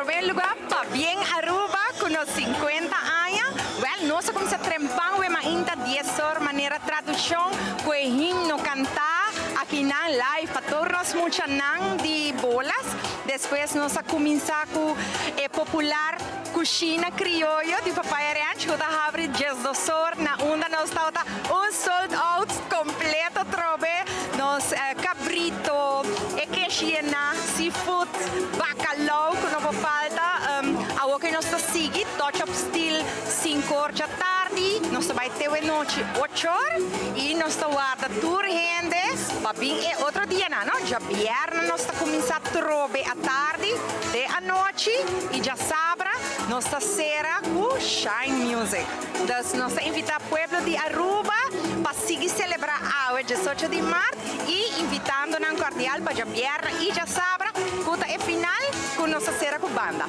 prome lugar, pabien Aruba cu nos 50 aña. Wel, nos a cuminsa trempan awe mainta 10 or manera tradicion cu e himno canta aki na live pa tur nos muchanan di bolas. Despues nos a cuminsa cu e popular cushina crioyo di Papaya Ranch, cu ta habri 12 or, na unda nos ta un sold out completo trobe. Nos cabrito, e keshena, seafood, bacalao, cu no por falta. Awo cu nos ta sigui, Touch of Steel, 5 or di atardi, nos ta bay te anochi 8 or, y nos ta warda tur hende, pa bin e otro dia na, no? Diabierna nos ta cuminsa trobe atardi, te anochi, y diasabra, nos ta cera cu Shine Music. Anto, nos ta invita pueblo di Aruba pa sigui celebra awe 18 di maart y invitando nan cordial pa diabierna y diasabra, cu e final, cu nos ta cera cu banda.